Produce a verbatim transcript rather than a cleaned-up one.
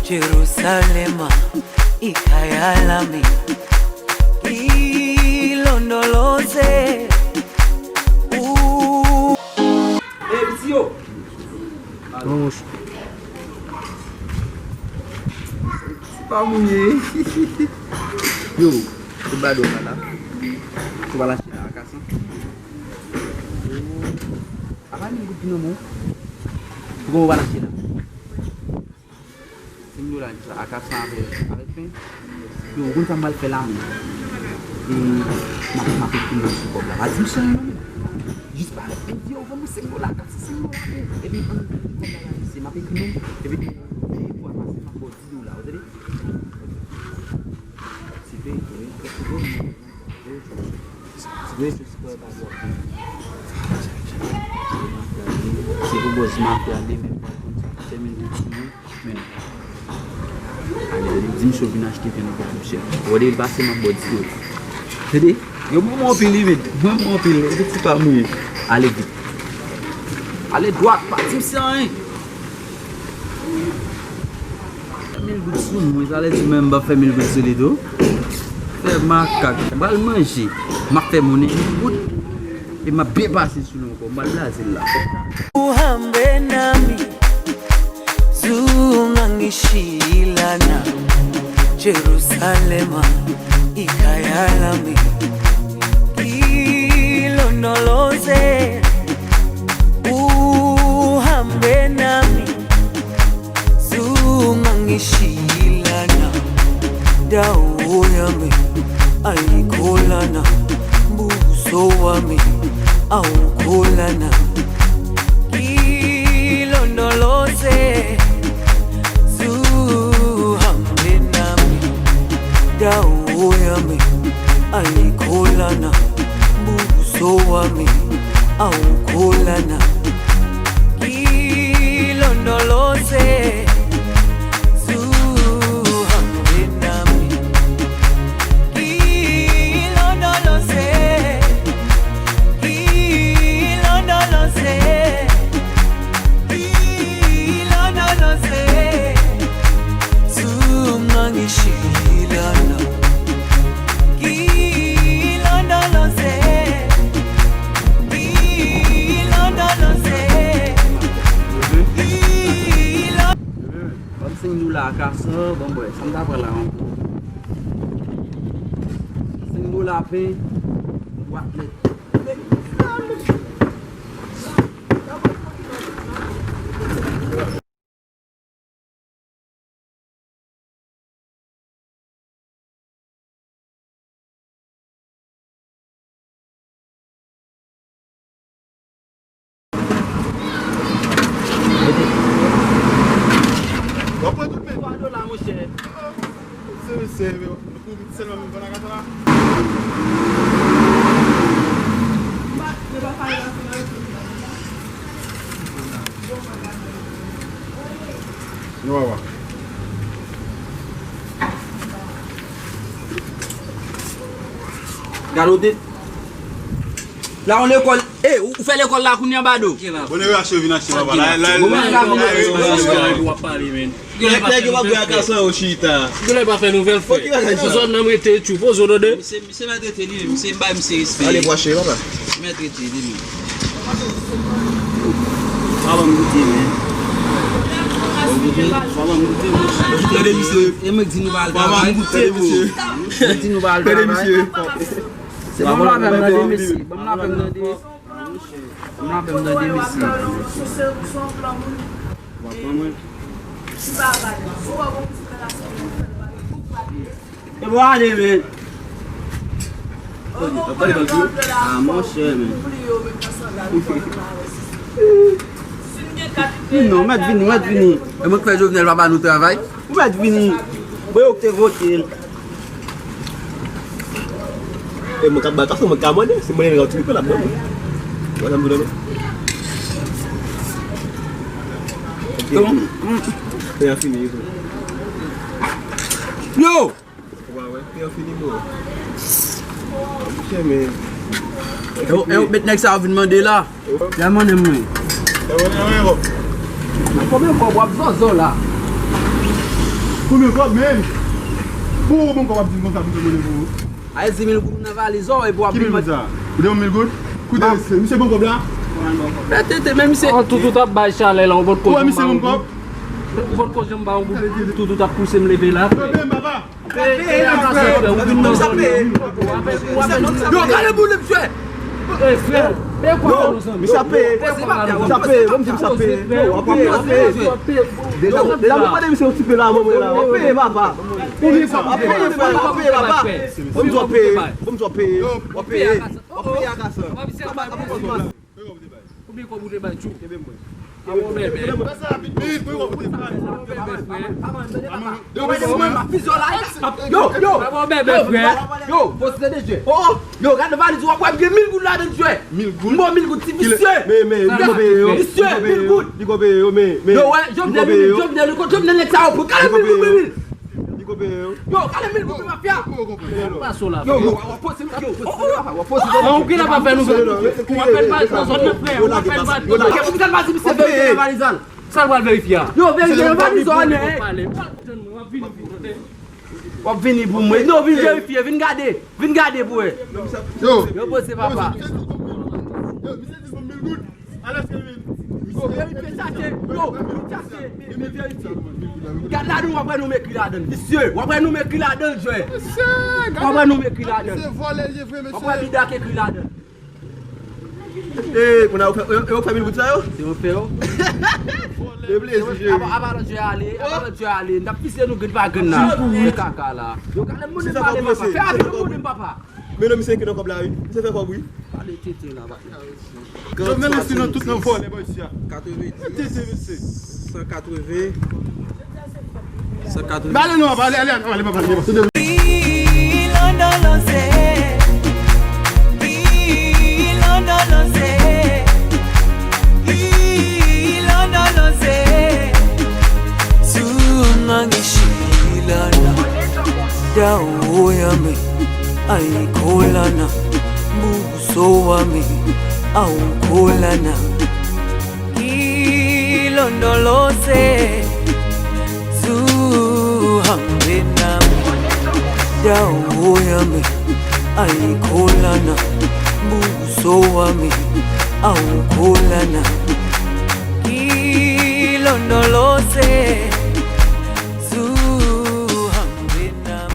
Jerusalema, ikhaya lami, ilondoloze. Ooh. Hey, Bizio. Bon, mouche. Se pa mouye. Yo, se Bado la la. Ou pa lache la, Akasan. Apa ni gout nan men w? Pou kòman ou pa lache la? Senk dola, Akasan avè, avè pen. Yo, ou konn sa m pral fè la menm? E m ap, m ap ekri non sou kòb la. Pa di m sa non. Jis pa di yo, ban m senk dola, kat senk dola pen. Epi ann pran kòb la, la, mesye, m ap ekri non. Epi de fwa pase, m ap ba w dis dola, ou tande? Se verite, wi. Se pou bòs mafya li menm, pa konn sa k fè mil goud sou mwen. Men, ale, di misye vin achte pen nan pòt misye. Wè, depi l pase, m ap ba w dis dola. Tande? Yo, mwen, mwen anpil, wi, men. Mwen, mwen anpil. Epi ti pa mouye. Ale vit. Ale dwat, pa di misye anyen. Fè mil goud sou mwen, sa vle di menm m p ap fè mil goud sou li tou. Fè makak. M pral manje. M ap fè monnen mil goud. E m ap byen pase sou li ankò. M pral blaze l la. Uhambe nami, zungangishilana, Jerusalema, ikhaya lami, ilondoloze. Uhambe nami, zungangishilana, dawo yami, ayikholana, mbuso wami, awukholana, ilondoloze. Zuhambe nami, dawo yami, ayikholana, mbuso wami, awukholana, ilondoloze. Zuhambe nami, ilondoloze, ilondoloze. Ilondoloze, zungangishilana. Ilondoloze, ilondoloze, ilon- Ban m senk dola, Akasan, ban m wè, sa m ta pran la ankò. Senk dola pen, bwat lèt. W ap pran tout men. Twa dola, monchè. Se, se, nou kouri sèlman menm pandan ka sa la. Nou va wè. Gade w te. La yon lekòl. E, ou fè lekòl la kounye a, Bado? Bon, nèg yo achte, vin achte, papa. La, la, la, la, la, w ap pale, men. Nèg, nèg yo pa vle Akasan yo chita. Gen lè pa fè nouvèl, frè. Sou zòn nan m rete, tchou, poze w, tande. Misye, misye mèt rete li, misye m bay misye respè. Ale, bwache, papa. Misye mèt rete li, men. Pa ban m goute, men. Pa ban m goute, men. Tande, misye. E mwen k di nou pa al travay. Pa ban m goute, men. Mwen di nou pa al travay. Se bon, la fè m tande, mesye. Bon, la fè m tande. Mwen ap fè m tande mesye. W ap pran mwen? E bon, ale, men. Ah, monchè, men. Non, mèt vini, mèt vini. E mwen k fè Jovenel pa ba nou travay. Ou mèt vini. Bon, yo k te vote l. E mwen k ap bay, mwen k ap mande, si mwen renmen yon ti pè l ap ban mwen. Wè sa m di w la non. Kòman? Pè a fini, wi. Yo! Ou pa wè, pè a fini, bro. Monchè, men. E w, e w, met nèg sa yo vin mande la. Ya mande mwen. Ya mande mwen, bro. Konbyen kòb w ap zòzò la? Konbyen kòb, menm? Bon, bon, kòb w ap di m konsa pou m fè mwen pou ou. Ay, di mil goud nan valiz ou, epi w ap vin mande. Ki mil goud sa? Ou te yon mil goud? Koute, mesye, misye bon kòb la? Men tete, men misye. An tout, tout ap bay chalè la, ou pot ko. Ou wè misye bon kòb? Ou pot ko janm ba yon goud. Tout, tout ap pouse m leve la. Yo, ben, papa. Yo, gade boule, mesye. Yo, misye ap peye. Misye ap peye. Bon, misye ap peye. W ap peye, w ap peye. Deja, deja, mwen mande misye yon ti pe la, mwen, la. W ap peye, papa. W ap peye, papa. W ap peye, papa. Bon, misye ap peye. Bon, misye ap peye. W ap peye. W ap peye a gason. Papa, papa, papa. Konbyen kòb ou te bay Tchou? Kenbe mwen. Awo bèbè. Fè sa rapid, vit, pou yo konprann. Awo bèbè, frè. Yo, men mwen, m ap fizye w la. Yo, yo. Awo bèbè, frè. Yo, poze de jwe. Oh, oh. Yo, gade valiz ou, w ap wè m gen mil goud ladan jwe. Mil goud? M ba w mil goud, ti visye. Men, men, li ko peye yo. Visye, mil goud. Li ko peye yo, men, men. Yo, wè, Jovenel, Jovenel, Jovenel, nèg sa yo pran. Gade mil goud, mil. Li ko peye yo. Yo, gade mil goud, mafya. Yo, yo, w ap poze, yo, w ap poze. An, ou genlè pa fè nou. W ap fè l pati nan zòn nan, frè. W ap fè l pati nan zòn nan. Kè pou ki sa l pa di misye verifye nan valiz la? Sa l pral verifye a? Yo, verifye nan valiz la, nèg. W ap vini vite. W ap vini pou mwen. Non, vin verifye, vin gade. Vin gade pou wè. Yo. Yo poze, papa. Yo, misye di mil goud. Alòske li. Yo, verifye, chache. Yo, chache. Men, men verifye. Gad ladan, w ap wè nou ekri ladan. Visye, w ap wè nou ekri ladan, jwè. W ap wè nou ekri ladan. W ap wè Lidak ekri ladan. E, kounye a, yo fè, yo, yo fè mil goud sa yo? Se yo fè yo. E plezi, cheri. Apa, apa lòt jwè ale, apa lòt jwè ale. N ap pise nou grenn pa grenn la. Se kaka la. Yo, gade moun pale, papa. Fè avè nou moun, papa. Men non, misye ki nan kòb la, wi. Misye fè kòb, wi. Pale tete la, papa. Jovenel, mesye, nou tout nan vòlè bò isi a. Katrevendis. Tete, mesye. San katreven. San katreven. Ba ale non, ba ale, ale, ale, ale, papa, ale, papa. Ilondolose. Ilondolose. Ilondolose. Sou mangi chilana. Da oyame. Ay kolana. Buso wame. Au kolana. Ilondolose. Zuhambe nami. Da oyame. Ay kolana. Buso wame. Au kolana. Ilondolose.